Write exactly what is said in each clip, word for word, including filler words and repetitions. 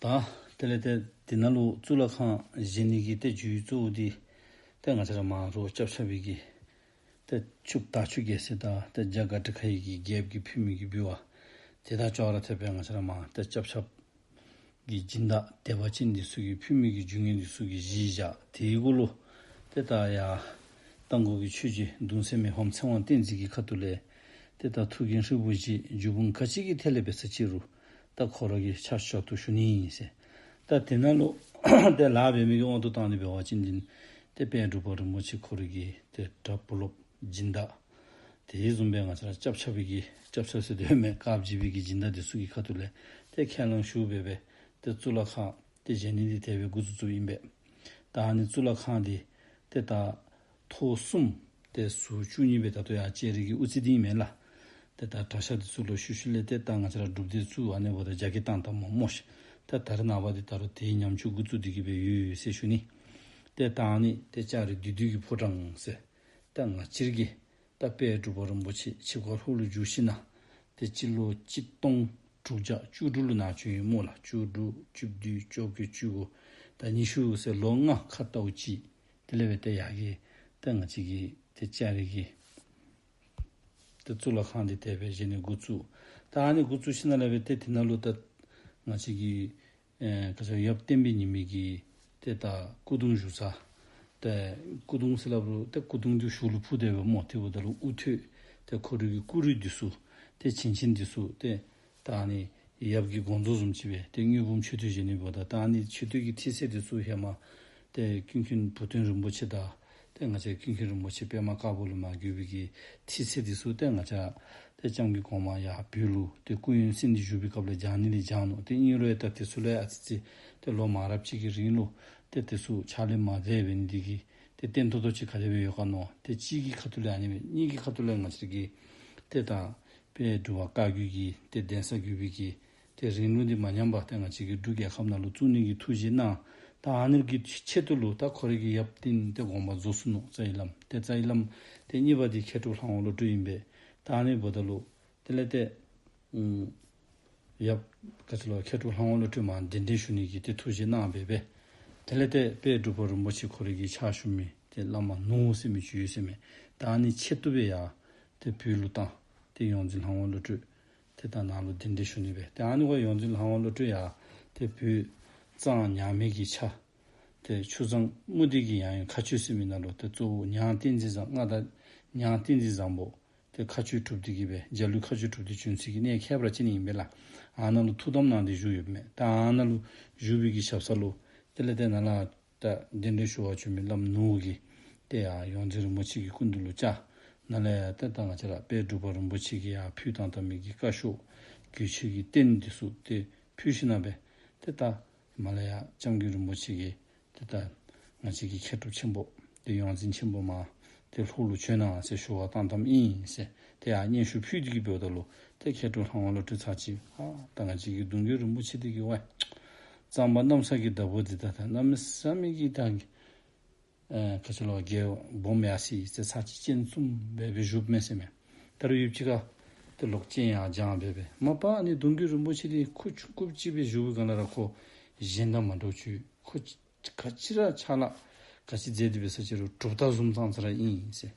ད་དེ་ལས་ཏེ་དེ་ནང་ལུ་གཙུག་ལག་ཁང་བཞེངས་ནི་གི་ཏེ་རྒྱུའི་གཙོ་བོ་འདི་ཏེ་ང་བཅས་ར་མ་རོགས་སྐྱབས་ཆ་པའི་གི་ཏེ་ཕྱུགཔོ་དར་ཕྱུག་རྒྱལ་མཚན་དང་ཏེ་རྒྱ་གར་གྲི་ཁ་ཡི་གི་རྒྱལཔོ་གིས་ཕུལ་མི་གི་འབུལ་བ་དེ་དང་ཅོག་ར་འཐདཔ་སྦེ་ང་བཅས་ར་མ་ཏེ་སྐྱབས་ཆ་གི་སྦྱིན་བདག་དད་པ་ཅན་འདི་ཚུ་གིས་ཕུལ་མི་གི་རྒྱུ་དངོས་འདི་ཚུ་གི་གཞི་བཞག། དེའི་གུ་ལུ་ཏེ་ད་ཡར་རྟ་མགོ་གི་ཆོས་རྗེ་གདུང་སྲས་མི་ཕམ་ཚེ་དབང་བསྟན་འཛིན་གྱི་ཁ་ཐུག་ལས་ཏེ་ད་ཐུགས་འགན་ཧྲིལ་བུ་བཞེས། རྒྱུ་སྤུན་ག་ཅི་གི་ཐད་ལས་འབད་ས་ཅི་རུང་ད་ཁོ་ར་གིས་ཕྱག་ཞུ་དོ་ཞུ་ནི་ཨིན་ཟེར། ད་དེ་ནང་ལུ་ཏེ་ལཱ་འབད་མི་གི་དབང་དུ་བཏང་ནི་འབད་བ་ཅིན་འདི་ཏེ་དཔལ་འབྲུག་པ་རིན་པོ་ཆེ་ཁོ་ར་གི་ཏེ་གྲྭ་བུ་སློབ་སྦྱིན་བདག་དེ་བཟུམ་སྦེ་ང་བཅས་ར་སྐྱབས་ཆ་པའི་གི་སྐྱབས་ཆ་ཟེར་དོ་མེན་དཀར་སྦྱིས་པའི་གི་སྦྱིན་བདག་འདི་ཚུ་གི་ཁ་ཐུག་ལས་ཏེ་ཁས་བླངས་ཞུ་སྦེ་སྦེ་ཏེ་གཙུག་ལག་ཁང་ཏེ་བཞེངས་ནི་འདི་དེ་སྦེ་འགོ་བཙུགས་བཙུགསཔ་ཨིན་པས། ད་ཨ་ནི་གཙུག་ལག་ཁང་འདི་ཏེ་ད་ཐོག་གསུམ་ཏེ་ཟུར་བཅུ་གཉིས་སྦེ་ད་ལྟོ་ཡར་ལྕགས་རི་གི་དབུ་རྩེ་འདི་ཨིན་མས་ལགས། ཏེ་ད་གྲྭ་ཤག་འདི་ཚུ་ལོག་ཤུལ་ཤུལ་ལས་ཏེ་ད་ང་བཅས་ར་སྒྲུབ་སྡེ་ཚུ་ཨ་ནི་འབདཝ་ད་རྒྱ་སྐྱེད་བཏང་བཏངམ་སྨོ་ཤིག། ད་ད་རེས་ནངས་པ་འདི་ད་རུང་དེའི་ཉམས་བཅོས་འགོ་བཙུགས་ཏེ་གི་སྦེ་ཡོད་ཡོད་ཟེར་ཞུ་ནི། ཏེ་ད་ཨ་ནི་ཏེ་ལྕགས་རི་བདུད་འདུལ་གྱི་ཕོ་བྲང་ཟེར། ད་ང་བཅས་ར་གི་ད་དཔལ་འབྲུག་པ་རིན་པོ་ཆེ་ཆིབས་ཁ་ལྷོ་ལུ་བསྒྱུར་ཞིནམ་ལས་ཏེ་སྤྱི་ལོ་གཅིག་སྟོང་དྲུག་བརྒྱ་བཅུ་དྲུག་ལུ་ནཱ་བྱོན་ཡི་སྨོ་ལགས། བཅུ་དྲུག་བཅུ་བདུན་བཅོ་བརྒྱད་བཅུ་དགུ་ད་ཉི་ཤུ་ཟེར་ལོ་ལྔ་ཁ་ལྟ་བུ་ཅིག་དེ་ལས་འབད་ཏེ་ཡར་གྱི་ད་ང་བཅས་ཀྱི་ཏེ་ལྕགས་རི་གི་ཏེ་གཙུག་ལག་ཁང་འདི་དེ་སྦེ་བཞེངས་ནི་འགོ་བཙུགས། ད་ཨ་ནི་འགོ་བཙུགས་ཞིནམ་ལས་འབད་ཏེ་དེ་ནང་ལུ་ད་ང་བཅས་ཀྱི་ཨེ་ག་ཅི་ཡབ་བསྟན་པའི་ཉི་མ་གི་ཏེ་ད་སྐུ་གདུང་བཞུགས་ས། ཏེ་སྐུ་གདུང་ཟེར་སླབ་རུང་ཏེ་སྐུ་གདུང་འདི་ཞུགས་ལུ་ཕུལ་ཏེ་སྦེ་སྨོ། དེ་འབདཝ་ད་ལུ་དབུ་ཐོད་ཏེ་ཁོ་རའི་གི་སྐུ་རུས་འདི་ཚུ་ཏེ་བྱིན་ཅན་འདི་ཚུ་ཏེ་ད་ཨ་ནི་ཡབ་ཀྱི་དགོངས་རྫོགས་བཟུམ་ཅིག་སྦེ་ཏེ་དངུལ་འབུམ་མཆོད་རྟེན་བཞེངས་ནི་འབདཝ་ད་ད་ཨ་ནི་མཆོད་རྟེན་གྱི་ཐིག་ཚད་འདི་ཚུ་ཧེ་མ་ཏེ་ཀུན་མཁྱེན་བུ་སྟོན་རིན་པོ་ཆེ་དང་ཏེ་ང་བཅས་ཀུན་མཁྱེན་རིན་པོ་ཆེ་པདྨ་དཀར་པོ་ལས་མར་བརྒྱུད་པའི་གི་ཐིག་ཚད་འདི་ཚུ་ཏེ་ང་བཅས་ཏེ་སྐྱབས་མགོན་གོང་མ་ཡར་བོད་ལུ་ཏེ་སྐུ་ཡོན་གསན་ཏེ་བཞུགས་པའི་སྐབས་ལས་སྦྱང་ནི་ལས་སྦྱང་ནུག། ཏེ་ཨིན་རུང་ད་དེ་ཚུ་ལས་ཨ་ཙི་ཙི་ཏེ་ལོ་མང་རབས་ཅིག་གི་རིང་ལུ་ཏེ་དེ་ཚུ་ཕྱག་ལེན་མ་མཛད་པའི་ནི་འདི་གིས་ཏེ་བརྟན་ཏོག་ཏོ་ཅིག་ག་དེ་སྦེ་ཡོད་ག་མནོ། ཏེ་གཅིག་གི་ཁ་ཐུག་ལས་ཨ་ནི་སྦེ་གཉིས་ཀྱི་ཁ་ཐུག་ལས་ང་བཅས་ཀྱི་ཏེ་ད་དཔལ་འབྲུག་པ་བཀའ་བརྒྱུད་ཀྱི་ཏེ་གདན་ས་བརྒྱུད་པའི་གི་ཏེ་རིང་ལུགས་འདི་མ་ཉམས་པར་ཏེ་ང་བཅས་ཀྱི་འབྲུག་རྒྱལ་ཁབ་ནང་ལུ་བཙུགས་ནི་གི་ཐུགས་བཞེད་གནང་། ད་ཨ་ནི་གི་ཆེད་དུ་ལུ་ད་ཁོ་རའི་གི་ཡབ་བསྟེན་ཏེ་དགོངས་པ་རྫོགས་སོ་ནུག། རྩ་བའི་བླམ་ཏེ་རྩ་བའི་བླམ་ཏེ་གཉིས་པ་འདི་མཁས་གྲུབ་ལྷ་དབང་བློ་གྲོས་ཨིན་པས། ད་ཨ་ནི་འབདཝ་ད་ལུ་དེ་ལས་ཏེ་ཨུམ་ཡབ་ག་ཅི་ལོ་མཁས་གྲུབ་ལྷ་དབང་བློ་གྲོས་མར་གདན་འདྲེན་ཞུ་ནི་གི་ཏེ་ཐུགས་བཞེད་གནང་སྦེ་སྦེ། དེ་ལས་ཏེ་དཔལ་འབྲུག་པ་རིན་པོ་ཆེ་ཁོ་རའི་གི་ཕྱག་ཞུ་མི་ཏེ་བླ་མ་ནོར་བུ་ཟེར་མི་ཅིག་ཡོད་ཟེར་མས། ད་ཨ་ནི་ཆེད་དུ་སྦེ་ཡར་ཏེ་བོད་ལུ་བཏང་། ཏེ་ཡོངས་འཛིན་ལྷ་དབང་བློ་གྲོས་ཏེ་ད་ནཱ་ལུ་གདན་འདྲེན་ཞུ་ནི་སྦེ། ཏེ་ཨ་ནི་ཁོ་ཡོངས་འཛིན་ལྷ་དབང་བློ་གྲོས་ཡར་ཏེ་བོད་གཙང་ཉག་མེད་ཀྱི་ཕྱག་ཏེ་ཆུ་བཟང་དམུ་སྡེ་གི་ཡང་ཡང་མཁའ་སྤྱོད་ཟེར་མི་ནང་ལུ་ཏེ་གཙོ་བོ་ཉང་བསྟན་འཛིན་བཟང་མངའ་བདག་ཉང་བསྟན་འཛིན་བཟང་པོ་ཏེ་མཁའ་སྤྱོད་གྲུབ་སྟེ་གི་སྦེ་འཇའ་ལུས་མཁའ་སྤྱོད་གྲུབ་སྟེ་བྱོན་ས་གི་གནས་ཁྱད་པར་ཅན་ཨིན་པས་ལགས། ཨ་ནཱ་ལུ་ཐུགས་དམ་གནང་སྟེ་བཞུགས་ཡོདཔ་མས། ད་ཨ་ནཱ་ལུ་བཞུགས་པའི་གི་ཞབས་ས་ལུ་དེ་ལས་ཏེ་ནཱ་ལས་ད་གདན་འདྲེན་ཞུ་བར་བྱོན་མི་བླམ་ནོར་བུ་གིས་ཏེ་ཡར་ཡོངས་འཛིན་རིན་པོ་ཆེ་གི་སྐུ་མདུན་ལུ་བཅར། ནཱ་ལས་ཡར་ཏེ་ད་ང་བཅས་ར་དཔལ་འབྲུག་པ་རིན་པོ་ཆེ་གིས་ཡར་ཕུལ་བཏང་བཏང་མི་གི་བཀའ་ཤོག་གུས་མཆོད་ཀྱི་རྟེན་འདི་ཚུ་ཏེ་ཕུལ་ཞིནམ་ལས་སྦེ་ཏེ་ད་མར་ལས་ཡར་སྐྱབས་མགོན་རིན་པོ་ཆེ་གིས་ཏེ་ད་ང་བཅས་ཀྱི་མཁས་གྲུབ་ཆེན་པོ་ཏེ་ཡོངས་འཛིན་ཆེན་པོ་མར་ཏེ་ལྷོ་ལུ་བྱོན་གནང་ཟེར་ཞུ་བར་བཏང་བཏངམ་ཨིན་ཟེར་ཏེ་ཡར་སྙན་ཞུ་ཕུལ་ཏེ་གི་འབདཝ་ད་ལུ་ཏེ་མཁས་གྲུབ་ལྷ་དབང་བློ་གྲོས་ཚར་གཅིག་ཨ་ད་ང་བཅས་ཀྱི་གདུང་བརྒྱུད་རིན་པོ་ཆེ་འདི་གིས་ཝའི་གཙང་པ་གནམ་ས་གི་བདག་པོ་འདི་ད་ད་གནམ་མེད་ས་མེད་ཀྱི་ད་ཨེ་ག་ཅི་ལོ་རྒྱལ་སྦོམ་ཡར་སོ་ཡི་ཟེར་ཚར་གཅིག་སྤྱན་བཙུམ་སྦེ་སྦེ་བཞུགསཔ་མས་ཟེར་མས། ད་རུང་ཡུདཔ་ཅིག་ཁར་ཏེ་ལོག་སྤྱན་ཡར་བྱང་སྦེ་སྦེ་མ་པ་ཨ་ནི་གདུང་བརྒྱུད་རིན་པོ་ཆེ་འདི་ཁོ་ཆུང་ཀུ་ཅིག་སྦེ་བཞུགས་པའི་སྒང་ལས་ར་ཁོ་གཞན་དང་མ་འདྲཝ་ཅིག་ཁོ་ག་ཅི་ར་ཕྱག་ལཱ་ག་ཅི་མཛད་དེ་འབད་ས་ཅི་རུང་གྲུབ་རྟགས་བཟུམ་ཙང་ཙ་ར་ཨིན་ཟེར།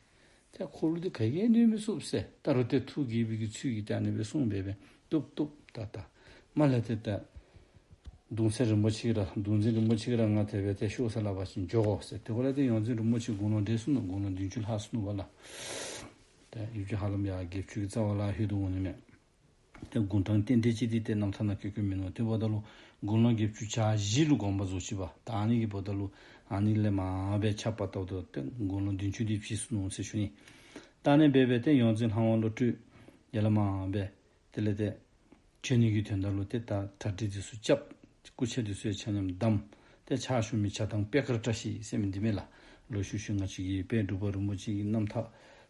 ཏེ་ཁོ་ལུ་འདི་ག་གིས་གནོད་མི་ཚུགས་ཟེར། ད་རུང་ཏེ་ཐུགས་དགྱེས་པའི་གི་ཚུལ་གྱིས་ཏེ་ཨ་ནི་སྦེ་གསུངས་སྦེ་སྦེ་བཏུབ་བཏུབ་ད་ད་མ་ལས་ཏེ་ད་གདུང་སྲས་རིན་པོ་ཆེ་གིས་ར་གདུང་འཛིན་རིན་པོ་ཆེ་གིས་ར་ང་དེ་སྦེ་ཏེ་ཤོག་ཟེར་སླབ་པ་ཅིན་འགྱོ་དགོ་ཟེར། དེ་འགོ་ལས་ཏེ་ཡོངས་འཛིན་རིན་པོ་ཆེ་དགུང་ལོ་བགྲེས་སོ་ནུག། དགུང་ལོ་བདུན་ཅུ་ལྷག་སོ་ནུག་པ་ལགས། ཏེ་ཡུདཔ་ཅིག་ཧ་ལམ་ཡར་བརྒྱད་ཅུ་གི་རྩ་བ་ལུ་ལྷོད་དོ་འོང་ནི་མས། ཏེ་དགུང་གྲངས་ཏན་ཏན་ཅིག་འདི་ཏེ་རྣམ་ཐར་ནང་བཀོད་བཀོདཔ་མིན་ནུག། དེ་འབདཝ་ད་ལུ་དགུང་ལོ་བརྒྱད་ཅུ་གྱ་བཞི་ལུ་དགོངས་པ་རྫོགས་ཅི་པ། ད་ཨ་ནི་གི་འབདཝ་ད་ལུ་ཨ་ནི་ལས་མར་སྦེ་ཆ་པ་བཏབ་ད་ཏེ་དགུང་ལོ་བདུན་ཅུ་འདི་བཞེས་སོ་ནུག་ཟེར་ཞུ་ནི། ད་ཨ་ནི་སྦེ་སྦེ་ཏེ་ཡོངས་འཛིན་ལྷ་དབང་བློ་གྲོས་ཡར་ལས་མར་སྦེ་དེ་ལས་ཏེ་བྱོན་ནི་གི་དོན་དག་ལུ་ཏེ་ད་གྲ་སྒྲིག་འདི་ཚུ་རྐྱབ། སྐུ་ཆས་འདི་ཚུ་ཡང་ཆ་མཉམ་བསྡམས། ཏེ་ཕྱག་ཞུ་མི་ཇ་དང་པད་དཀར་བཀྲ་ཤིས་ཟེར་མི་འདི་མས་ལགས། ལོག་ཤུལ་ཤུལ་ང་བཅས་ཀྱི་དཔལ་འབྲུག་པ་རིན་པོ་ཆེ་གི་རྣམ་ཐར་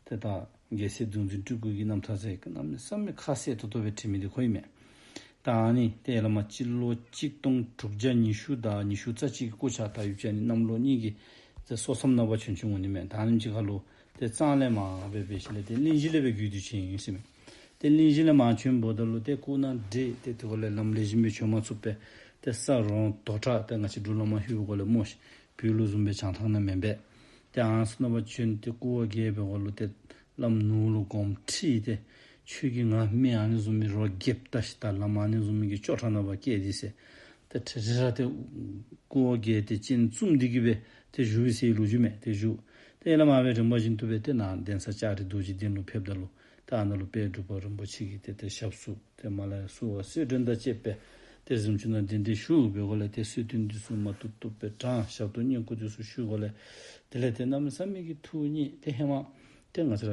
ཏེ་ད་རྒྱལ་སྲས་གདུང་འཛིན་སྤྲུལ་སྐུ་གི་རྣམ་ཐར་ཟེར་གནམ་མེད་ས་མེད་ཁ་གསལ་ཏོག་ཏོ་སྦེ་བྲིས་མི་འདི་ཁོ་ཨིན་མས། ད་ཨ་ནི་ཏེ་ཡར་ལས་མར་སྤྱི་ལོ་གཅིག་སྟོང་དྲུག་བརྒྱ་ཉི་ཤུ་དང་ཉི་ཤུ་རྩ་གཅིག་གི་སྐུ་ཕྱག་ད་ཡུདཔ་ཅིག་ཨ་ནི་གནམ་ལོ་གཉིས་ཀྱི་ཏེ་སོ་མཚམས་ནང་པ་བྱོན་བྱོནམ་འོང་ནི་མས། ད་ཨ་ནེམ་ཅིག་ཁར་ལུ་ཏེ་གཙང་ལས་མར་སྦེ་འབད་ཞིནམ་ལས་ཏེ་གླིང་བཞི་ལས་སྦེ་བརྒྱུད་དེ་བྱོན་ཡི་ཟེར་མས། ཏེ་གླིང་བཞི་ལས་མར་བྱོནམ་ད་ལུ་ཏེ་སྐུ་ན་བགྲེས་ཏེ་དེ་འགོ་ལས་ལམ་ལེགས་ཤོམ་སྦེ་བྱོན་མ་ཚུགས་པས། ཏེ་ས་རོང་དོ་ཁྲ་ཏེ་ང་བཅས་འབྲུག་ལུ་མ་ལྷོད་པའི་སྒང་ལས་སྨོ་ཤིག། བོད་ལུ་བཟུམ་སྦེ་བྱང་ཐང་ནང་མེན་པས། ཏེ་ཨ་ནི་ཚུ་ནང་ཕར་བྱོན་ཏེ་སྐུ་འོ་བརྒྱལ་བའི་སྒང་ལུ་ཏེ་བླམ་ནོར་བུ་ལུ་དགོངསམ་ཁྲེལ་ཏེ་ཁྱོད་ཀྱིས་ང་མི་ཨ་ནི་བཟུམ་མའི་རོ་རྒསཔ་ལྟ་ཞིག་དང་བླམ་ཨ་ནི་བཟུམ་མའི་གི་ཅོག་འཐདཔ་ནང་ཕར་བསྐྱལ་ཏེ་ཟེར། ཏེ་ཁྲེལ་ཁྲེལ་ར་ཏེ་སྐུ་འོ་བརྒྱལ་ཏེ་སྤྱན་བཙུམས་ཏེ་གི་སྦེ་ཏེ་བཞུགས་པའི་ཟེར་ལོ་རྒྱུས་མས། ཏེ་བཞུགས། ཏེ་ཡར་ལས་མར་སྦེ་རིམ་པ་བཞིན་དུ་སྦེ་ཏེ་ནཱ་གདན་ས་ལྕགས་རི་རྡོ་རྗེ་གདན་ལུ་ཕེབས་ད་ལུ་ཏེ་ཨ་ནཱ་ལུ་དཔལ་འབྲུག་པ་རིན་པོ་ཆེ་གིས་ཏེ་ཏེ་ཞབས་བསུ་ཏེ་མར་ལས་བསུ་བ་གསོལ་མགྲོན་དང་བཅས་པའི་ཏེ་གཟིམ་ཅུང་ནང་གདན་འདྲེན་ཞུ་བའི་སྒང་ལས་ཏེ་གསོལ་སྟོན་འདི་ཚུ་མ་བཏུབ་བཏུབ་སྦེ་དྲངས། ཞབས་ཏོག་བསྙེན་བཀུར་འདི་ཚུ་ཞུ་བའི་སྒང་ལས་དེ་ལས་ཏེ་གནམ་མེད་ས་མེད་ཀྱི་ཐུགས་མཉེས། ཏེ་ཧེ་མ་ཏེ་ང་བཅས་ར་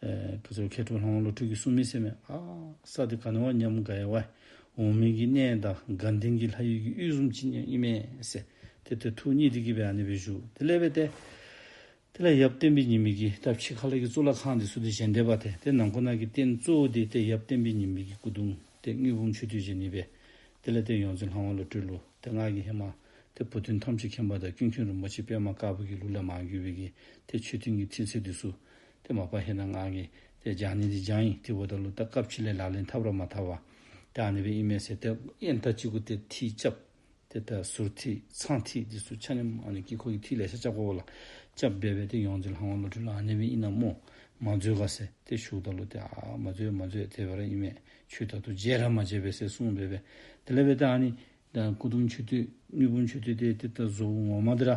ཨེ་ཁ་ཙ་མཁས་གྲུབ་ལྷ་དབང་བློ་གྲོས་ཀྱིས་གསུངས་མི་ཟེར་མས། ཨ་ས་འདི་ག་ནི་བ་ཉམས་དགའ་ཡི་བ། འོག་མིན་གྱི་གནས་དང་དགའ་ལྡན་གྱི་ལྷ་ཡུལ་གྱི་དབུས་བཟུམ་ཅིག་ཨིན་མས་ཟེར། ཏེ་ཏེ་ཐུགས་མཉེས་ཏེ་གི་སྦེ་ཨ་ནི་སྦེ་བཞུགས། དེ་ལས་སྦེ་ཏེ་དེ་ལས་ཡབ་བསྟན་པའི་ཉི་མ་གིས་ད་ཕྱི་ཁ་ལས་ཀྱི་གཙུག་ལག་ཁང་འདི་ཚུ་འདི་བཞེངས་ཏེ་འབད་དེ་ཏེ་ནང་ཁོག་ནང་གི་རྟེན་གཙོ་བོ་འདི་ཏེ་ཡབ་བསྟན་པའི་ཉི་མ་གི་སྐུ་གདུང་ཏེ་དངུལ་འབུམ་མཆོད་རྟེན་བཞེངས་ནི་སྦེ། དེ་ལས་ཏེ་ཡོངས་འཛིན་ལྷ་དབང་བློ་གྲོས་ལུ་ཏེ་ང་གིས་ཧེ་མ་ཏེ་བུ་སྟོན་ཐམས་ཅད་མཁྱེན་པ་དང་ཀུན་མཁྱེན་རིན་པོ་ཆེ་པདྨ་དཀར་པོ་གི་ལུགས་ལས་མ་གྱུར་པའི་གི་ཏེ་མཆོད་རྟེན་གྱི་ཐིག་ཚད་འདི་ཚུ་ཏེ་མ་པ་ཧེ་ན་ང་གིས་ཏེ་སྦྱང་ནི་འདི་སྦྱངས་ཡི། དེ་འབདཝ་ད་ལུ་ད་སྐབས་ཅིག་ལས་ལག་ལེན་འཐབ་ར་མ་འཐབ་པར་ཏེ་ཨ་ནི་སྦེ་ཨིན་མས་ཟེར། ཏེ་ཨེན་ད་ཅིག་གུ་ཏེ་ཐིག་རྐྱབ། ཏེ་ད་ཟུར་ཐིག་ཚང་ཐིག་འདི་ཚུ་ཆ་མཉམ་ཨ་ནི་དཀྱིལ་འཁོར་གྱི་ཐིག་ལེ་ཤ་རྐྱབ་དགོ་པས་ལགས། རྐྱབ་སྦེ་སྦེ་ཏེ་ཡོངས་འཛིན་ལྷ་དབང་བློ་གྲོས་ལུ་ཨ་ནི་སྦེ་ཨིན་ན་སྨོ། མ་འཛོལ་ག་ཟེར་ཏེ་ཞུཝ་ད་ལུ་ཏེ་ཨ་མ་འཛོལ་མ་འཛོལ། དེ་སྦེ་ར་ཨིན་མས། ཁྱོད་ད་ལྟོ་མཇལ་ར་མ་མཇལ་བས་ཟེར་གསུངས་སྦེ་སྦེ། དེ་ལས་སྦེ་ཏེ་ཨ་ནི་ད་སྐུ་གདུང་མཆོད་རྟེན་དངུལ་འབུམ་མཆོད་རྟེན་འདི་ཏེ་ད་བཟོ་བོ་ངོ་མ་འདི་ར་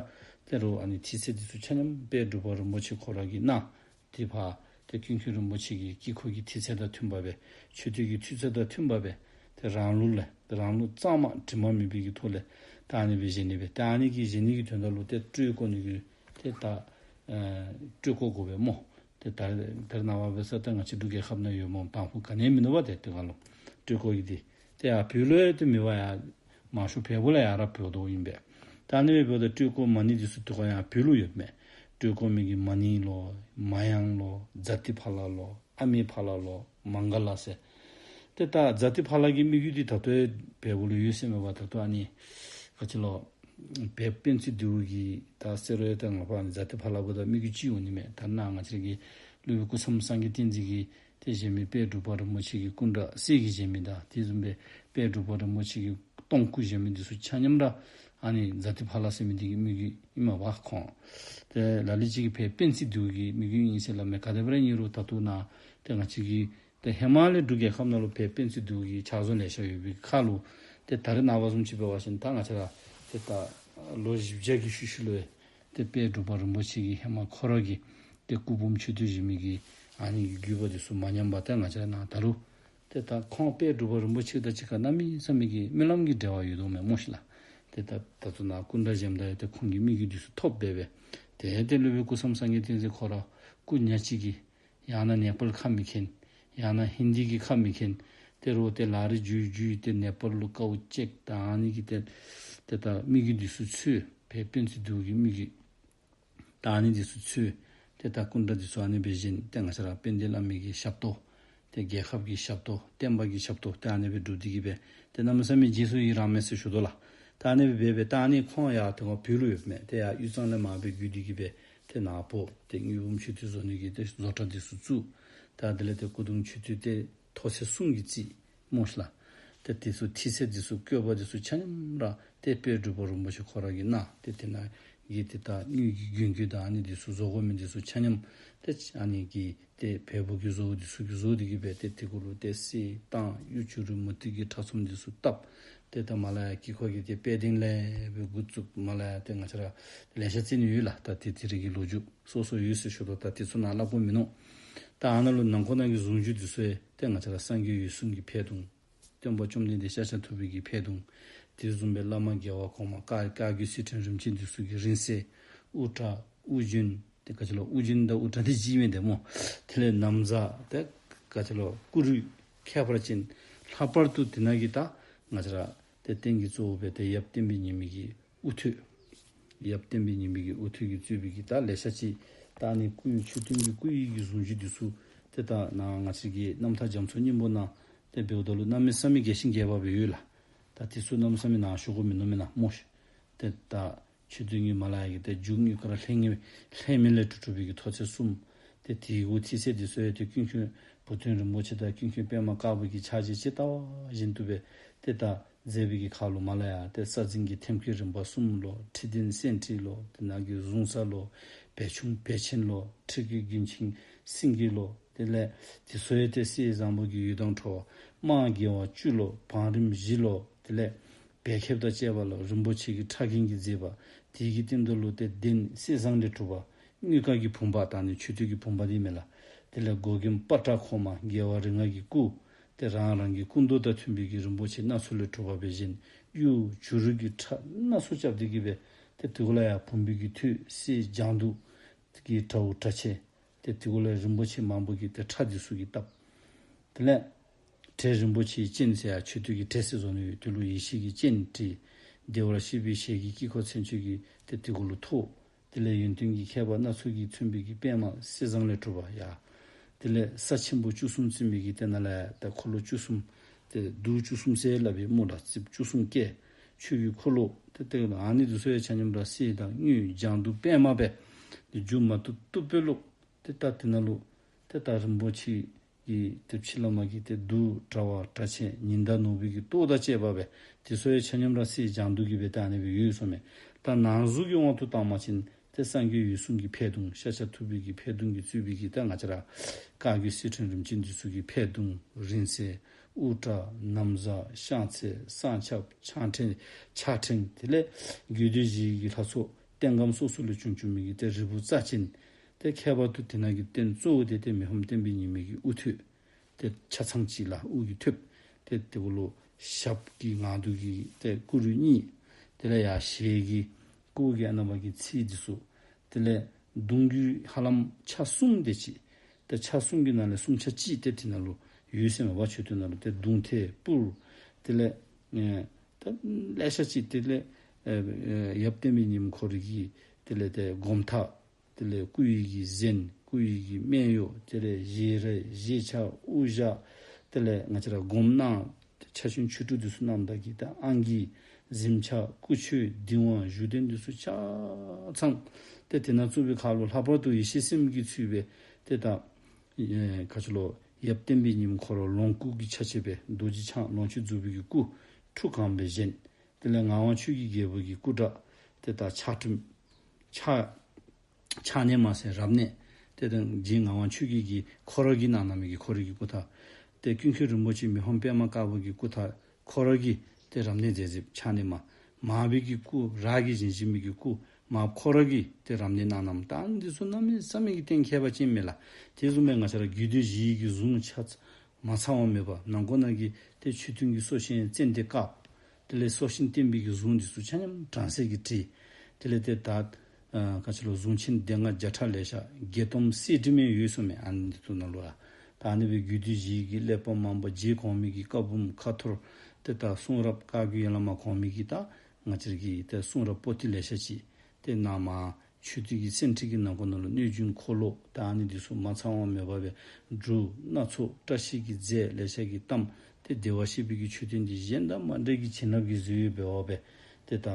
ཏེ་རུང་ཨ་ནི་ཐིག་ཚད་འདི་ཚུ་ཆ་མཉམ་དཔལ་འབྲུག་པ་རིན་པོ་ཆེ་ཁོ་ར་གིས་གནང་། ཏེ་ཕར་ཏེ་ཀུན་མཁྱེན་རིན་པོ་ཆེ་གི་དཀྱིལ་འཁོར་གྱི་ཐིག་ཚད་དང་མཐུན་པ་སྦེ་མཆོད་རྟེན་གྱི་ཐིག་ཚད་དང་མཐུན་པ་སྦེ་ཏེ་རང་ལུགས་ལས་ཏེ་རང་ལུགས་གཙང་མ་དྲི་མ་མེད་པའི་གི་ཐོག་ལས་ད་ཨ་ནི་སྦེ་བཞེངས་ནི་སྦེ། ཏེ་ཨ་ནི་གི་བཞེངས་ནི་གི་དོན་དག་ལུ་ཏེ་སྤྲུལ་སྐུ་ནི་གི་ཏེ་ད་ཨ་སྤྲུལ་སྐུ་དགོ་པས་སྨོ། ཏེ་ད་ད་རེས་ནངས་པ་འབད་ས་ད་ང་བཅས་འབྲུག་རྒྱལ་ཁབ་ནང་ཡོད་སྨོ། དང་ཕུ་ག་ནི་ཡང་མིན་ནུག་པ། ཏེ་དེ་སྒང་ལུ་སྤྲུལ་སྐུ་གི་འདི་ཏེ་ཡར་བོད་ལུ་ཡང་ཏེ་མེད་པ་ཡ། མང་ཤོས་བལ་པོ་ལས་ཡར་ར་འབོ་དོ་ཨིན་པས། ད་ཨ་ནི་སྦེ་འབདཝ་ད་སྤྲུལ་སྐུ་མ་ཎི་འདི་ཚུ་དེ་སྒང་ཡང་བོད་ལུ་ཡོད་མས། སྤྲུལ་སྐུ་མི་གི་མ་ཎི་ལོ། མ་ཡང་ལོ། ཛ་ཏི་ཕ་ལ་ལོ། ཨ་མི་ཕ་ལ་ལོ། མངྒ་ལ་ཟེར། ཏེ་ད་ཛ་ཏི་ཕ་ལ་གི་མི་གི་འདི་ད་ལྟོ་ཡང་བལ་པོ་ལུ་ཡོད་ཟེར་མས་པ། ད་ལྟོ་ཨ་ནི་ག་ཅི་ལོ་བལ་པོ་པཎ་ཙི་བདུད་ཀྱི་ད་ཟེར་རུང་ཡང་ད་ང་བཅས་ཨ་ནི་ཛ་ཏི་ཕ་ལ་འབདཝ་ད་མི་གི་ཅིག་འོང་ནི་མས། ད་ནཱ་ང་བཅས་ཀྱི་སློབ་དཔོན་སྐུ་མཚམས་སངས་རྒྱས་བསྟན་འཛིན་གྱིས་ཏེ་བཞེངས་མི་དཔལ་འབྲུག་པ་རིན་པོ་ཆེ་གི་སྐུ་འདྲ་གསེར་གྱི་བཞེངས་མི་དང་དེ་བཟུམ་སྦེ་དཔལ་འབྲུག་པ་རིན་པོ་ཆེ་གི་སྟོང་སྐུ་བཞེངས་མི་འདི་ཚུ་ཆ་མཉམ་ར་ཨ་ནི་ཛ་ཏི་ཕ་ལ་ཟེར་མི་འདི་གི་མི་གི་ཨིན་མས་པ་ཁོང་། ཏེ་ལ་ལུ་ཅིག་གིས་བལ་པོ་པཎ་ཙི་བདུད་ཀྱི་མི་གི་ཨིན་ཟེར་སླབ་མས། ག་དེ་སྦེ་ར་ཨིན་རུང་ད་ལྟོ་ནཱ་ཏེ་ང་བཅས་ཀྱི་ཏེ་ཧེ་མ་ལས་འབྲུག་རྒྱལ་ཁབ་ནང་ལུ་བལ་པོ་པཎ་ཙི་བདུད་ཀྱི་ཕྱག་བཟོ་ལེ་ཤ་ཡོད་པའི་ཁར་ལུ་ཏེ་ད་རེས་ནངས་པ་བཟུམ་ཅིག་འབད་བ་ཅིན་ད་ང་བཅས་ར་ཏེ་ད་ལོ་བཞི་བརྒྱ་གི་ཤུལ་ཤུལ་ལུ་ཏེ་དཔལ་འབྲུག་པ་རིན་པོ་ཆེ་གིས་ཧེ་མ་ཁོ་ར་གིས་ཏེ་སྐུ་འབུམ་མཆོད་རྟེན་བཞེངས་མི་གི་ཨ་ནི་གི་བརྒྱུད་པ་འདི་ཚུ་མ་ཉམས་པར་ཏེ་ང་བཅས་ར་ནཱ་ད་རུང་ཏེ་ད་ཁོང་དཔལ་འབྲུག་པ་རིན་པོ་ཆེ་དང་གཅིག་ཁར་གནམ་མེད་ས་མེད་ཀྱི་སྨོན་ལམ་གྱི་འབྲེལ་བ་ཡོད་དོ་མས་སྨོ་ཤིག་ལགས། ཏེ་ད་ད་ལྟོ་ནཱ་སྐུ་འདྲ་བཞེངསམ་ད་ཡང་ཏེ་ཁོང་གི་མི་གི་འདི་ཚུ་ཐོབ་སྦེ་སྦེ་ཏེ་ཏེ་སློབ་དཔོན་སྐུ་མཚམས་སངས་རྒྱས་བསྟན་འཛིན་ཁོ་ར་སྐུ་ཉག་གཅིག་གིས་ཡང་ན་ནེ་པཱལ་ཁ་མི་མཁྱེན། ཡང་ན་ཧིན་དི་གི་ཁ་མི་མཁྱེན། དེ་རུང་ཏེ་ལ་རི་བརྒྱུད་བརྒྱུད་ཏེ་ནེ་པཱལ་ལུ་དཀའཝ་སྤྱད། ད་ཨ་ནི་གི་ཏེ་ཏེ་ད་མི་གི་འདི་ཚུ་འཚོལ། བལ་པོ་པཎ་ཙི་བདུད་ཀྱི་མི་གི་ད་ཨ་ནི་འདི་ཚུ་འཚོལ། ཏེ་ད་སྐུ་འདྲ་འདི་ཚུ་ཨ་ནི་སྦེ་བཞེངས། ཏེ་ང་བཅས་ར་དཔལ་ལྡན་བླ་མའི་གི་ཞབས་ཏོག། ཏེ་རྒྱལ་ཁབ་ཀྱི་ཞབས་ཏོག། བསྟན་པ་གི་ཞབས་ཏོག། ཏེ་ཨ་ནི་སྦེ་སྒྲུབ་སྟེ་གི་སྦེ་ཏེ་གནམ་མེད་ས་མེད་རྗེས་སུ་ཡི་རང་མས་ཟེར་ཞུ་དོ་ལགས། ད་ཨ་ནི་སྦེ་འབད་སྦེ་ད་ཨ་ནི་ཁོང་ཡང་ཏེ་ཁོང་བོད་ལུ་ཡོདཔ་མས། ཏེ་ཡར་དབུས་གཙང་ལས་མར་སྦེ་བརྒྱུད་དེ་གི་སྦེ་ཏེ་ནཱ་འབོ། ཏེ་དངུལ་འབུམ་མཆོད་རྟེན་བཟོ་ནི་གི་ཏེ་བཟོ་གྲྭ་འདི་ཚུ་བཙུགས། ད་དེ་ལས་ཏེ་སྐུ་གདུང་མཆོད་རྟེན་ཏེ་ཐོག་ཚད་གསུམ་གྱི་རྩིས་སྨོ་ཤིག་ལགས། ཏེ་དེ་ཚུ་ཐིག་ཚད་འདི་ཚུ་བཀོད་པ་འདི་ཚུ་ཆ་མཉམ་ར་ཏེ་དཔལ་འབྲུག་པ་རིན་པོ་ཆེ་ཁོ་ར་གིས་གནང་། ཏེ་དེ་ནང་གི་ཏེ་ད་དངུལ་གྱི་རྒྱུན་སྐྱོད་དང་ཨ་ནི་འདི་ཚུ་བཟོ་དགོ་མི་འདི་ཚུ་ཆ་མཉམ་ཏེ་ཨ་ནི་གི་ཏེ་བལ་པོ་གི་བཟོ་བོ་འདི་ཚུ་གིས་བཟོ་སྟེ་གི་སྦེ་ཏེ་དེ་གུ་ལུ་ཏེ་གསེར་དང་གཡུ་བྱུ་རུ་མུ་ཏིག་གི་ཕྲ་ཚོམ་འདི་ཚུ་བཏབ། ཏེ་ད་མར་ལས་ཡར་དཀྱིལ་འཁོར་གྱི་ཏེ་པད་གདན་ལས་སྦེ་འགོ་བཙུགས། མར་ལས་ཡར་ཏེ་ང་བཅས་ར་ལེ་ཤ་རྩིས་ནི་ཡོད་ལགས། ད་ཏེ་དེ་རིགས་ཀྱི་ལོ་རྒྱུས་སོ་སོ་ཡོད་ཟེར་ཞུ་དོ། ད་དེ་ཚུ་ནཱ་སླབ་དགོཔ་མིན་ནུག། ད་ཨ་ནཱ་ལུ་ནང་ཁོག་ནང་གི་གཟུངས་གཞུག་འདི་ཚུ་ཡང་ཏེ་ང་བཅས་ར་སངས་རྒྱས་འོད་སྲུང་གི་འཕེལ་གདུང་། སྟོན་པ་བཅོམ་ལྡན་འདས་ཤཱཀྱ་ཐུབ་པའི་གི་འཕེལ་གདུང་། དེ་བཟུམ་སྦེ་བླ་མ་རྒྱལ་བ་གོང་མ་བཀའ་བཀའ་བརྒྱུད་སྲིད་ཕྲེང་རིམ་བྱོན་འདི་ཚུ་གི་རིང་བསྲེལ། དབུ་སྐྲ། དབུ་རྒྱན། ཏེ་ག་ཅི་ལོ་དབུ་རྒྱན་དང་དབུ་སྐྲ་འདི་གཅིག་མས་ཏེ་སྨོ། དེ་ལས་ན་བཟའ། ཏེ་ག་ཅི་ལོ་སྐུ་རུས་ཁྱད་པར་ཅན། ལྷག་པར་དུ་དེ་ནང་གི་ད་ང་བཅས་ར་ཏེ་རྟེན་གྱི་གཙོ་བོ་སྦེ་ཏེ་ཡབ་བསྟན་པའི་ཉི་མ་གི་དབུ་ཐོད། ཡབ་བསྟན་པའི་ཉི་མ་གི་དབུ་ཐོད་ཀྱིས་གཙོས་པའི་གི་ད་ལེ་ཤ་ཅིག། ད་ཨ་ནི་སྐུའི་མཆོད་རྟེན་གྱི་སྐུ་ཡི་གི་གཟུངས་གཞུག་འདི་ཚུ་ཏེ་ད་ནཱ་ང་བཅས་ཀྱི་རྣམ་ཐར་རྒྱ་མཚོ་སྙིང་པོ་ནང་ཏེ་འབདཝ་ད་ལུ་གནམ་མེད་ས་མེད་རྒྱས་ཤིང་རྒྱས་པ་སྦེ་ཡོད་ལགས། ད་དེ་ཚུ་གནམ་མེད་ས་མེད་ནཱ་ཞུ་དགོཔ་མིན་ནུག་མེན་ན་སྨོ་ཤིག། ཏེ་ད་མཆོད་རྟེན་གྱི་མར་ལས་ཡར་གྱི་ཏེ་མཇུག་གཉིས་ཀ་ར་ལྷད་ངེས་ལྷད་མེད་ལས་གྲུབ་གྲུབ་པའི་གི་ཐོག་ཚད་གསུམ། ཏེ་དེ་གུ་ཐིག་ཚད་འདི་ཚུ་ཡང་ཏེ་ཀུན་མཁྱེན་བུ་སྟོན་རིན་པོ་ཆེ་དང་ཀུན་མཁྱེན་པདྨ་དཀར་པོ་གི་ཕྱག་རྗེས་ཇི་ལྟ་བ་བཞིན་དུ་སྦེ་ཏེ་ད་ མཛད་པའི་གི་ཁར་ལུ་མར་ལས་ཡར་ཏེ་ས་འཛིན་གྱི་ཐེམ་སྐས་རིམ་པ་གསུམ་ལོ། ཁྲི་གདན་སེང་ཁྲི་ལོ། དེ་ནང་གི་གཟུངས་ས་ལོ། བེ་ཆུང་བེ་ཆེན་ལོ། ཁྲི་གི་རྒྱུན་ཆེན་སེང་གེ་ལོ། དེ་ལས་དེ་ཚུ་ཡང་ཏེ་གསེར་བཟང་པོ་གི་འོད་མདངས་འཕྲོ་བ། དམག་རྒྱལ་བ་བཅུ་ལོ། བང་རིམ་བཞི་ལོ། དེ་ལས་བལ་ཁེབས་དང་བཅས་པ་ལོ། རིན་པོ་ཆེ་གི་ཕྲ་རྒྱན་གྱིས་མཛེས་པ། དེ་གི་སྟེང་དུ་ལུ་ཏེ་གདན་གསེར་ཟངས་ལས་གྲུབ་པ། དངུལ་དཀར་གྱི་བུམ་པ་དང་ནི་མཆོད་རྟེན་གྱི་བུམ་པ་འདི་མས་ལགས། དེ་ལས་མགོ་རྒྱན་པ་ཏྲ་ཁོག་མ་རྒྱལ་བ་རིགས་ལྔ་གི་སྐུ། ཏེ་རང་རང་གི་སྐུ་མདོག་དང་མཐུན་པའི་གི་རིན་པོ་ཆེ་སྣ་ཚོགས་ལས་གྲུབ་པ་སྦེ་བཞེངས། གཡུ་བྱུ་རུ་གི་ཁྲ་སྣ་ཚོགས་རྐྱབ་སྟེ་གི་སྦེ་ཏེ་དེ་གུ་ལུ་ཡང་བུམ་པའི་གི་ཐོད་གསེར་ལྗང་དུ་གི་དྲ་བོ་དྲ་ཕྱེད། ཏེ་དེ་གུ་ལུ་རིན་པོ་ཆེ་མང་པོ་གི་ཏེ་ཁྲ་འདི་ཚུ་གིས་བཏབ། དེ་ལས་བྲེ་རིན་པོ་ཆེའི་སྤྱན་ཟེར་ཡང་མཆོད་རྟེན་གྱི་བྲེ་ཟེར་བཟོ་ནི་ཡོད། དེ་ལུ་ཡེ་ཤེས་ཀྱི་སྤྱན་བྲིས། བདེ་བར་གཤེགས་པའི་ཞལ་གྱི་དཀྱིལ་འཁོར་མཚོན་ཆ་གི་ཏེ་དེ་གུ་ལུ་ཐོགས། དེ་ལས་ཡོན་ཏན་གྱི་ཁྱད་པར་སྣ་ཚོགས་ཀྱིས་མཚོན་པའི་གི་པདྨ་གསེར་ཟངས་ལས་གྲུབ་པ་ཡ། དེ་ལས་ས་ཆེན་པོ་བཅུ་གསུམ་བརྩིགས་མི་གི་ཏེ་ནཱ་ལས་ཡར་ཏེ་འཁོར་ལོ་བཅུ་གསུམ་ཏེ་གདུགས་བཅུ་གསུམ་ཟེར་སླབ་པའི་སྨོ་ལགས། རྩིབས་བཅུ་གསུམ་བཀལ། ཆོས་ཀྱི་འཁོར་ལོ་ཏེ་ཏེ་ཨ་ནི་འདི་ཚུ་ཡང་ཆ་མཉམ་ར་གསེར་དང་དངུལ་ལྗང་དུ་པདྨ་སྦེ་ཏེ་རྒྱུ་མ་བཏུབ་བཏུབ་སྦེ་ལུ་ཏེ་ད་དེ་ནང་ལུ་ཏེ་ད་རིན་པོ་ཆེ་གི་ཏེ་ཕྱི་ལས་མར་གྱི་ཏེ་གདུགས་དྲ་བ་དྲ་ཕྱེད་ཉི་ཟླ་ནོར་བུ་གི་ཏོག་དང་བཅས་པ་སྦེ་དེ་ཚུ་ཡང་ཆ་མཉམ་ར་གསེར་ལྗང་དུ་གི་སྦེ་ད་ཨ་ནི་སྦེ་ཡོད་ཟེར་མས། ད་ནང་གཟུགས་ཀྱི་དབང་དུ་བཏང་བ་ཅིན་ཏེ་སངས་རྒྱས་འོད་སྲུང་གི་འཕེལ་གདུང་ཤཱཀྱ་ཐུབ་པའི་གི་འཕེལ་གདུང་གིས་གཙོས་པའི་གི་ད་ང་བཅས་ར་བཀའ་བརྒྱུད་གསེར་ཕྲེང་རིམ་བྱོན་འདི་ཚུ་གི་འཕེལ་གདུང་རིང་བསྲེལ་དབུ་སྐྲ་ན་བཟའ་ཤངས་མཚལ་གསང་ཆབ་ཕྱག་ཕྲེང་ཕྱག་ཕྲེང་དེ་ལས་རྒྱུད་སྡེ་བཞིའི་གི་ལྷ་ཚོགས་རྟེན་ཁམས་སོ་སོ་ལས་བྱུང་བྱུང་མི་གི་ཏེ་རིལ་བུ་རྩ་ཅན། ཏེ་ཁྱད་པར་དུ་དེ་ནང་གི་རྟེན་གཙོ་བོ་དེ་ཏེ་མི་ཕམ་བསྟན་པའི་ཉི་མའི་གི་དབུ་ཐོད། ཏེ་ཆ་ཚང་གཅིག་ལགས། དབུ་གི་ཐོདཔ། ཏེ་དེ་གུ་ལུ་ཞབས་ཀྱི་ངང་དུ་གི་ཏེ་སྐུ་རུས་གཉིས། དེ་ལས་ཡར་ཞལ་གྱི་སྐུ་གི་ཨ་ནཱ་བ་གི་ཚིགས་འདི་ཚུ། དེ་ལས་གདུང་རྒྱུད་ཧ་ལམ་ཆ་གསུམ་དེ་ཅིག། ཏེ་ཆ་གསུམ་གྱི་ནང་ལས་གསུམ་ཆ་གཅིག་ཏེ་དེ་ནང་ལུ་ཡོད་ཟེར་མས་པ། མཆོད་རྟེན་ནང་ལུ་ཏེ་གདུང་ཐལ་སྤུར། དེ་ལས་ཨེ་ད་ལེ་ཤ་ཅིག། དེ་ལས་ཨེ་ཨེ་ཡབ་བསྟན་པའི་ཉིམ་ཁོ་རའི་གི་དེ་ལས་ཏེ་སྒོམ་ཐག། དེ་ལས་སྐུ་ཡི་གི་གཟན། སྐུ་ཡི་གི་སྨད་གཡོགས། དེ་ལས་བཞེས་རས་བཞེས་ཆ་དབུ་ཞྭ། དེ་ལས་ང་བཅས་ར་སྒོམ་གནང་ཕྱག་ཆེན་ཆོས་དྲུག་འདི་ཚུ་གནངམ་ད་གི་ད་ཨང་ཀི་གཟིམ་ཆ་སྐུ་མཆོད་འདི་བ་བཞུགས་གདན་འདི་ཚུ་ཆ་ཚང་། ཏེ་དེ་ནང་བཙུགས་པའི་ཁར་ལུ་ལྷག་པར་དུ་ཡེ་ཤེས་སེམས་ཀྱིས་ཚུད་པའི་ཏེ་ད་ཨེ་ག་ཅི་ལོ་ཡབ་བསྟན་པའི་ཉིམ་ཁོ་ར་ལོངས་སྐུ་གི་ཆ་བྱད་སྦེ་རྡོ་རྗེ་འཆང་ལོངས་སྤྱོད་རྫོགས་པའི་གི་སྐུ་ཁྲུ་གང་སྦེ་བཞེངས། དེ་ལས་ངག་དབང་ཆོས་ཀྱི་རྒྱལ་པོ་གི་སྐུ་འདྲ་ཏེ་ད་ཕྱག་དྲིམ་ཕྱག་ཕྱག་ནས་མར་ཟེར་རབ་གནས། ཏེ་ད་རྗེ་ངག་དབང་ཆོས་རྒྱལ་གྱིས་ཁོ་ར་གིས་གནང་གནང་མི་གི་ཁོ་ར་གི་སྐུ་ཐག། ཏེ་ཀུན་མཁྱེན་རིན་པོ་ཆེ་མི་ཕམ་པདྨ་དཀར་པོ་གི་སྐུ་ཐག་ཁོ་ར་གིས་ཏེ་རབ་གནས་མཛད་མཛདཔ་ཕྱག་ནས་མར། མར་པའི་གི་སྐུ་ར་གིས་བཞེངས་བཞེངས་མི་གི་སྐུ་མར་པ་ཁོ་ར་གིས་ཏེ་རབ་གནས་གནང་གནངམ་ད་འདི་ཚུ་གནམ་མེད་ས་མེད་ཀྱི་གཏན་ཁྱད་པར་ཅན་མས་ལགས། དེ་བཟུམ་སྦེ་ང་བཅས་ར་རྒྱུད་སྡེ་བཞིའི་གི་གཟུངས་ཆ་ཚང་མ་ཚང་བ་མེད་པར་ནང་ཁོག་ནང་གི་ཏེ་མཆོད་རྟེན་གྱི་སྲོག་ཤིང་ཙན་དན་དཀརཔོ། དེ་ལས་སྲོག་ཤིང་བསྟན་པའི་གི་གཟུངས་འདི་ཚུ་ཆ་མཉམ་གྲང་གསེར་གྱིས་བྲིས། དེ་ལས་ཏེ་ད་ཨ་ག་ཅི་ལོ་གཟུངས་ཆེན་སྡེ་ལྔ་བརྒྱ་ཕྲག་ལེ་ཤ་བརྒྱད་སྟོང་གསེར་བྲིས་མའི་ཡོད་ཟེར་མས། ཨ་ནི་འདི་ཚུ་ནང་ལུ་ཨ་ད་ཨ་ནི་སྦེ་རྒྱུད་སྡེ་བཞིའི་གི་གླེགས་བམ་མང་པོ་རྗེ་གོང་མའི་གི་བཀའ་འབུམ་ཁ་ཐོར། ཏེ་ད་གསུང་རབ་བཀའ་བརྒྱུད་ཡན་ལག་མ་གོང་མའི་གི་ད་ང་བཅས་ཀྱི་ཏེ་གསུང་རབ་པོ་ཏི་ལེ་ཤ་ཅིག་ཏེ་ནཱ་མར་མཆོད་རྟེན་གྱི་སེང་ཁྲི་གི་ནང་ཁོག་ནང་ལུ་གནོད་སྦྱིན་འཁོར་ལོ་ད་ཨ་ནི་འདི་ཚུ་མ་ཚང་བ་མེད་པར་སྦེ་འབྲུ་སྣ་ཚོགས་བཀྲ་ཤིས་ཀྱི་རྫས་ལེ་ཤ་གིས་གཏམས། ཏེ་བདེ་བར་གཤེགས་པའི་གི་མཆོད་རྟེན་འདི་གཞན་དང་མ་འདྲ་གི་བྱིན་རླབས་ཀྱི་གཟི་འོད་འབར་བ་སྦེ་ཏེ་ད་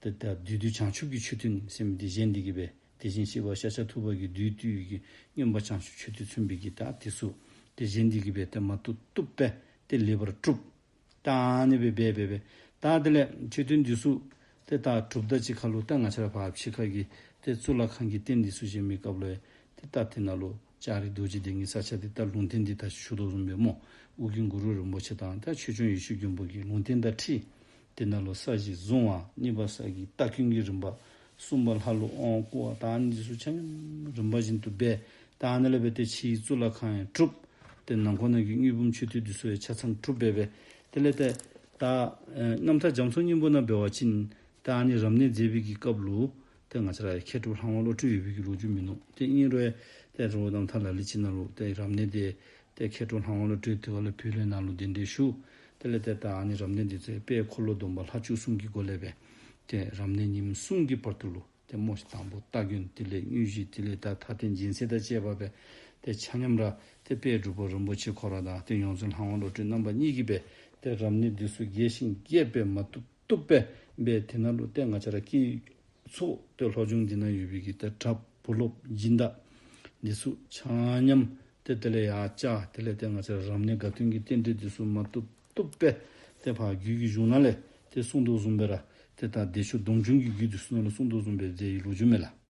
ཏེ་ད་བདུད་འདུལ་བྱང་ཆུབ་ཀྱི་མཆོད་རྟེན་ཟེར་མི་འདི་བཞེངས་ཏེ་གི་སྦེ་དེ་བཞིན་གཤེགས་པ་ཤཱཀྱ་ཐུབ་པ་གིས་བདུད་བཏུལ་བའི་གི་མངོན་པར་བྱང་ཆུབ་མཆོད་རྟེན་མཚོན་པའི་གི་ད་དེ་ཚུ་ཏེ་བཞེངས་ཏེ་གི་སྦེ་ཏེ་མ་བཏུབ་བཏུབ་སྦེ་ཏེ་ལེགས་པར་གྲུབ། ད་ཨ་ནི་སྦེ་འབད་འབད་འབད་ད་དེ་ལས་མཆོད་རྟེན་འདི་ཚུ་ཏེ་ད་གྲུབ་ད་ཅིག་ཁར་ལུ་ད་ང་བཅས་ར་ཕར་ཕྱི་ཁ་གི་ཏེ་གཙུག་ལག་ཁང་གི་རྟེན་འདི་ཚུ་བཞེངས་མི་སྐབས་ལུ་ཏེ་ད་དེ་ནང་ལུ་ལྕགས་རི་རྡོ་རྗེ་གདན་གྱི་ས་ཆ་འདི་ད་ལུང་བསྟན་འདི་ད་ཞུ་དོ་བཟུམ་སྦེ་སྨོ། ཨོ་རྒྱན་གུ་རུ་རིན་པོ་ཆེ་དང་ད་ཆོས་སྐྱོང་ཡེ་ཤེས་མགོན་པོ་གི་ལུང་བསྟན་དང་འཁྲིལ། དེ་ནང་ལུ་ས་གཞི་བཟུང་བ་གཉིས་པ་ས་གི་རྟ་སྐྱོང་གི་རིམ་པ། གསུམ་པ་ལྷ་ལུ་དབང་བསྐུར་བ་ད་ཨ་ནི་འདི་ཚུ་ཆ་མཉམ་རིམ་པ་བཞིན་དུ་འབད། ད་ཨ་ནི་ལས་འབད་དེ་ཕྱིའི་གཙུག་ལག་ཁང་ཡང་གྲུབ། ཏེ་ནང་ཁོག་ནང་གི་དངུལ་འབུམ་མཆོད་རྟེན་འདི་ཚུ་ཡང་ཆ་ཚང་གྲུབ་འབད་འབད། དེ་ལས་ཏེ་ད་ཨེ་རྣམ་ཐར་རྒྱ་མཚོའི་སྙིང་པོ་ནང་འབད་བ་ཅིན་ད་ཨ་ནི་རབ་གནས་མཛད་པའི་གི་སྐབས་ལུ་ཏེ་ང་བཅས་ར་མཁས་གྲུབ་ལྷ་དབང་བློ་གྲོས་ཡོད་པའི་གི་ལོ་རྒྱུས་མིན་ནུག། ཏེ་ཨིན་རུང་ཏེ་རི་བོ་རྣམ་ཐར་ལ་ལུ་ཅིག་ནང་ལུ་ཏེ་རབ་གནས་འདི་ཏེ་མཁས་གྲུབ་ལྷ་དབང་བློ་གྲོས་དེ་བ་ལས་བོད་ལས་ནང་ལུ་གདན་འདྲེན་ཞུ། དེ་ལས་ཏེ་ད་ཨ་ནི་རབ་གནས་འདི་ཚུ་དཔལ་འཁོར་ལོ་སྡོམ་པ་ལྷ་བཅུ་གསུམ་གྱི་སྒོ་ལས་འབད། ཏེ་རབ་གནས་ཉིནམ་གསུམ་གྱི་བར་དུ་ལུ་ཏེ་སྨོ་ཤིག་དང་པོ་སྟ་གོན་དེ་ལས་དངོས་གཞི་དེ་ལས་ད་མཐའ་རྟེན་སྦྱིན་སྲེག་དང་བཅས་པ་འབད། ཏེ་ཆ་མཉམ་ར་ཏེ་དཔལ་འབྲུག་པ་རིན་པོ་ཆེ་ཁོ་ར་དང་ཏེ་ཡོངས་འཛིན་ལྷ་དབང་བློ་གྲོས་རྣམ་པ་གཉིས་ཀྱིས་འབད། ཏེ་རབ་གནས་འདི་ཚུ་རྒྱས་ཤིང་རྒྱས་པ་སྦེ་མ་བཏུབ་བཏུབ་སྦེ་འབད། དེ་ནང་ལུ་ཏེ་ང་བཅས་ར་སྐྱེས་ཚོགས་ཏེ་ལྷོ་ལྗོངས་འདི་ནང་ཡོད་པའི་གི་ཏེ་གྲྭ་བུ་སློབ་སྦྱིན་བདག་འདི་ཚུ་ཆ་མཉམ་ཏེ་དེ་ལས་ཡར་བཅར། དེ་ལས་ཏེ་ང་བཅས་ར་རབ་གནས་དགའ་སྟོན་གྱི་རྟེན་འབྲེལ་འདི་ཚུ་མ་བཏུབ་བཏུབ་སྦེ་ ཏེ་ཕར་རྒྱུད་ཀྱི་གཞུང་ནང་ལས་ཏེ་གསུངས་དོ་བཟུམ་སྦེ་ར་ཏེ་ད་བདེ་མཆོག་སྡོམ་འབྱུང་གི་རྒྱུད་དེ་ཚུ་ནང་ལུ་གསུངས་དོ་བཟུམ་སྦེ་མཛད་ཡི་ལོ་རྒྱུས་མས་ལགས།